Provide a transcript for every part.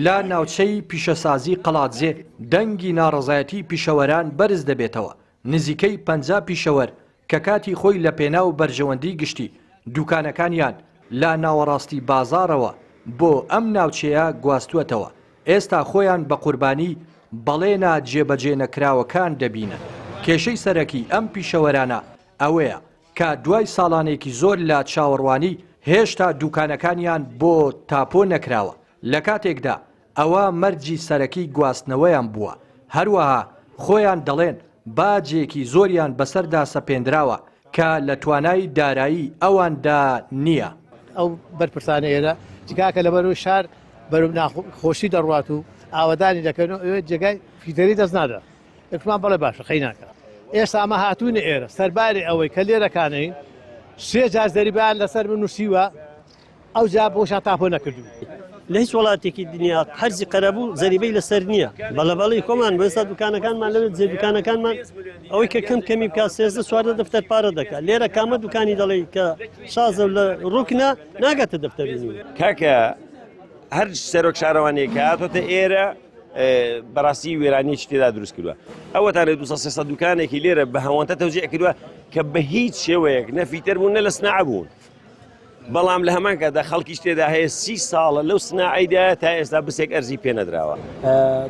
لە ناوچەی پیشەسازی قەڵادزێ دەنگی ناڕەزایەتی پیشەوەران بەرز دەبێتەوە، نزیکەی 50 پیشەوەر کە کاتی خۆی لە پێناو بەرژەوەندی گشتی دوکانەکانیان لە ناوەڕاستی بازاڕەوە بۆ ئەم ناوچەیە گواستووەتەوە، ئێستا خۆیان بە قوربانی بەڵێنە جێبەجێنەکراوەکان دەبینن. کێشەی سەرەکی ئەم پیشەوەرانە ئەوەیە کە دوای ساڵانێکی زۆر لە چاوەڕوانی هێشتا دوکانەکانیان بۆ تاپۆ نەکراوە، لە کاتێکدا ئەوە مەرجی سەرەکی گواستنەوەیان بووە، هەروەها خۆیان دەڵێن باجێکی زۆریان بەسەردا سەپێندراوە کە لە توانای دارایی ئەواندا نییە. ئەو بەرپرسانە ئێرە کاکە لەبەرئەوەی شار بەرەو ناخۆشی دەڕوات و ئاوەدانی دەکەن و ئەوێ جێگای فیتەری دەست نادا. وتمان بەڵێ باشە قەیناکە. ئێستا ئەمە هاتوونە ئێرە سەرباری ئەوەی کە لێرەکانین سێ جار زەریبەیان لەسەر من نووسیوە ئەوجا بۆشان تاپۆ نەکردوو. لە هیچ وڵاتێکی دنیا قەرزی قەرەبوو زەریبەی لەسەر نییە بەڵێ بەڵی خۆمان بۆ ئێستا دوکانەکانمان لەوێ جێ دوکانەکانمان ئەوەی کە کەم کەمی بکات 13 14 دەفتەر پارە دەکات لێرە کامە دوکانی دەڵێ کە شازە لە ڕوکنە ناگاتە دەفتەری نیوە. کاکە هەر سەرۆک شارەوانیەک کە هاتۆتە ئێرە بەڕاستی وێرانیەکی تێدا دروست کردووە ئەوەتانێ 200 300 دوکانێکی لێرە بە هەوانتە تەوزیع کردووە کە بە هیچ شێوەیەک نە فیتەر بوون نە لە سناعە بوون بەڵام لە هەمان کاتدا خەڵکیش تێدا هەیە سی ساڵە لەو سناعەیدا تا ئێستا بسێک ئەرزی پێ نەدراوە.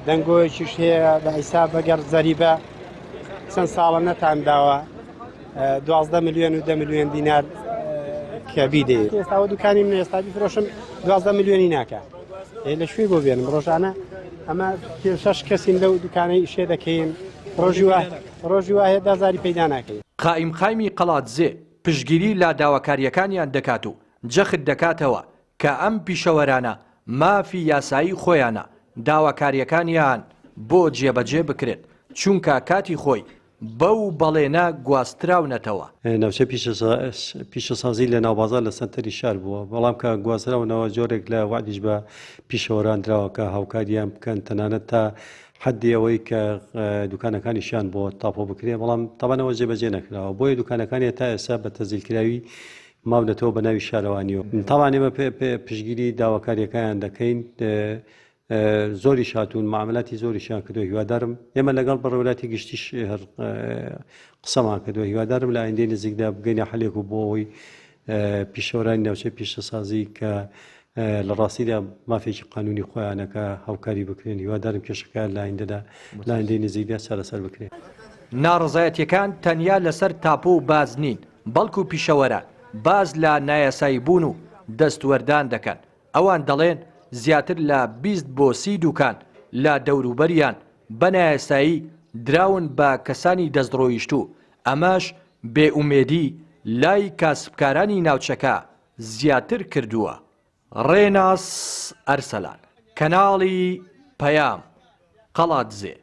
دەنگۆیەکیش هەیە بە حیساب ئەگەر زەریبە چەند ساڵە نەتانداوە 12 ملیۆن و 10 ملیۆن دینار کە بیدەیت ئێستاوە دوکانی من ئێستا بیفرۆشم 12 ملیۆنی ناکە لە شوێ بۆ بێنم ڕۆژانە ئەمە پێ شەش کەسین لەو دوکانەی ئیشێ دەکەین ڕۆژی وە ڕۆژی وایە دازاری پەیدا ناکەین. قائیمقامی قەڵادزێ پشتگیری لە داواکارییەکانیان دەکات و جەخت دەکاتەوە کە ئەم پیشەوەرانە مافی یاسایی خۆیانە داواکارییەکانیان بۆ جێبەجێ بکرێت، چونکە کاتی خۆی بەو بەڵێنە گواستراونەتەوە. ناوچەی پیشەسازی لە ناوبازاڕ لە سەنتەری شار بووە، بەڵام کە گواستراونەوە جۆرێک لە وەعدیش بە پیشەوەران دراوە کە هاوکاریان بکەن تەنانەت تا حەدی ئەوەی کە دوکانەکانیشیان بۆ تاپۆ بکرێ بەڵام تەبعەن ئەوە جێبەجێ نەکراوە بۆیە دوکانەکانیان تا ئێستا بە تەزیلکراوی ماونەتەوە بە ناوی شارەوانیەوە تاوان ئێمە پشتگیری داواکاریەکانیان دەکەین زۆریش هاتوون معاملاتی زۆریشیان کردو هیوادارم ئێمە لەگەڵ بەڕێوەبەراتی گشتیش هەر قسەمان کردووە هیوادارم لە ئایندەی نزیکدا بگەینە حەلێک و بۆ ئەوەی پیشەوەرانی ناوچەی پیشەسازی کە لە ڕاستیدا مافێکی قانونی خۆیانە کە هاوکاری بکرێن هیوادارم کێشەکەیان لە ئایندەدا لە ئایندەی نزیکدا چارەسەر بکرێت. ناڕەزایەتیەکان تەنیا لەسەر تاپۆ و باج نین، بەڵکو پیشەوەران باس لە نایاساییبوون و دەستوەردان دەکەن، ئەوان دەڵێن زیاتر لە 20 بۆ 30 دوکان لە دەوروبەریان بە نایاسایی دراون بە کەسانی دەستڕۆیشتوو، ئەمەش بێئومێدی لای کاسبکارانی ناوچەکە زیاتر کردووە. ڕێناس ئەرسەلان، کەناڵی پەیام، قەڵادزێ.